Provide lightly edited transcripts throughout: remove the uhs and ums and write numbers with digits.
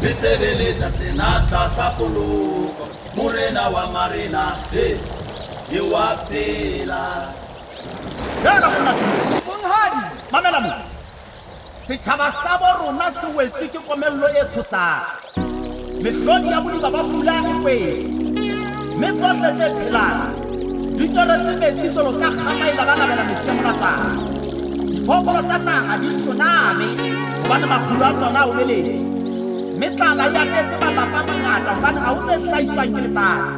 Re sebeletsa senatla sa poloko, Morena wa marena, he, e wa phela. Hela monna Tumelo. Monghadi. Mamela mo. Setjhaba sa bo rona se wetswe ke komello e tshosang. Mehlodi ya bodiba ba pula e kwetswe. Mme tsohle tse phelang di nyoretse metsi jwalo ka kgama e labalabela metsi a molatswana. Diphoofolo tsa naha di hloname hobane makgulo a tsona a omeletse. Mme tlala e atetse malapa a mangata hobane ha ho tse hlahiswang ke lefatshe.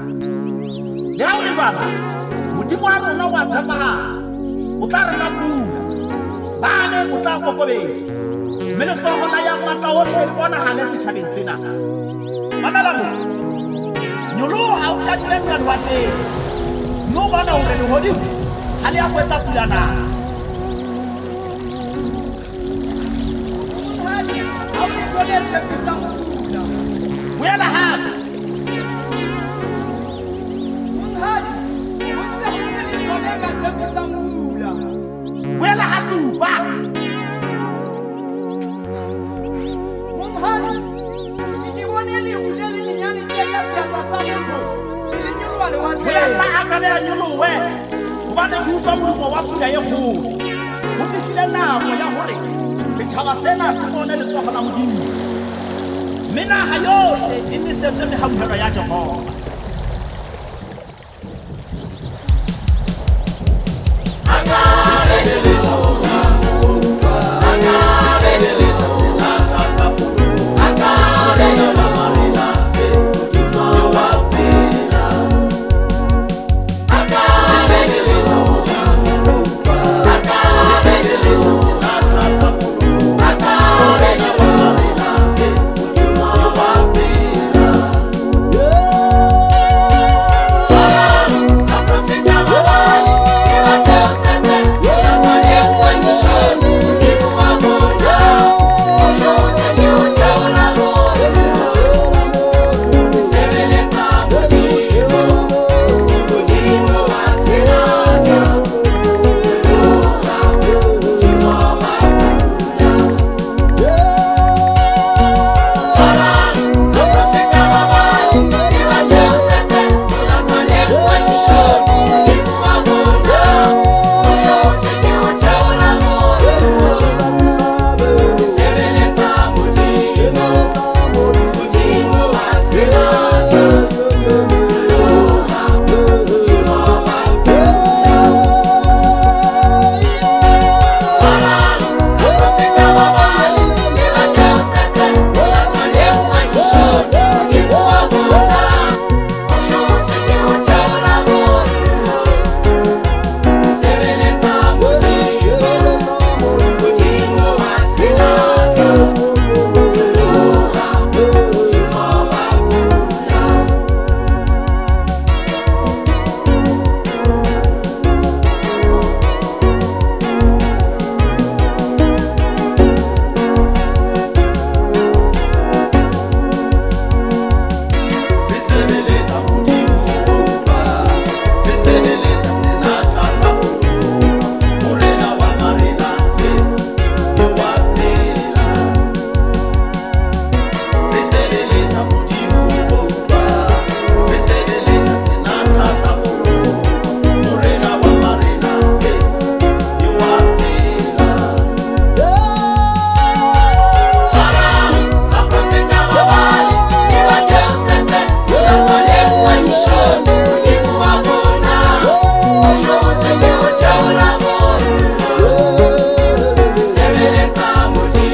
Le ha ho le jwalo, Modimo wa rona o a tshepahala. O tla re fa pula. Baale o tla kokobetswa. Mme letsoho la ya matla ohle le bonahale setjhabeng sena. Mamela mo. Nyoloha o tadime nqa lewatleng. Mme o bona hore lehodimo ha le a kwetla pula na. Monghadi, ha ho letho le tshepisang pula. Boela hape. Monghadi, ho ntse ho se letho le ka tshepisang pula. Boela ha supa. Monghadi, ke bone leru le lenyenyane tje ka seatla sa motho le nyoloha lewatleng. Boela a ka be a nyolohe, hobane ke utlwa modumo wa pula e kgolo. Ho fihlile nako ya hore setjhaba sena se bone letsoho la Modimo. Mme naha yohle e nesetswe mehauhelo ya Jehova. Re sebeletsa Modimo o utlwang. Re sebeletsa senatla sa poloko, Morena wa marena, he, e wa phela. Re sebeletsa Modimo o utlwang. Re sebeletsa senatla sa poloko, Morena wa marena, he, e wa phela. Tshwarang baprofeta ba Baale, ke ba theosetse molatswaneng wa Kishone. Modimo wa bona o hlotse ke ho theola mollo. Re sebeletsa Modimo, Modimo wa senatla. Nyoloha, Modimo wa pula. Tshwarang baprofeta ba Baale, ke ba theosetse molatswaneng wa Kishone. Modimo wa bona o hlotse ke ho theola mollo. Re sebeletsa Modimo, Modimo wa senatla. Nyoloha, Modimo wa pula. Tshwarang baprofeta ba Baale, ke ba theosetse molatswaneng wa Kishone. Modimo wa bona o hlotse ke ho theola mollo. Re sebeletsa Modimo, Modimo wa senatla. Nyoloha, Modimo wa pula. Re sebeletsa Modimo o utlwang. Re sebeletsa senatla sa poloko, Morena wa marena, he, e wa phela. Re sebeletsa Modimo o utlwang. Re sebeletsa senatla sa poloko, Morena wa marena, he, e wa phela. Tshwarang baprofeta ba Baale, ke ba theosetse molatswaneng wa Kishone. Modimo wa bona o hlotse ke ho theola mollo. Re sebeletsa Modimo.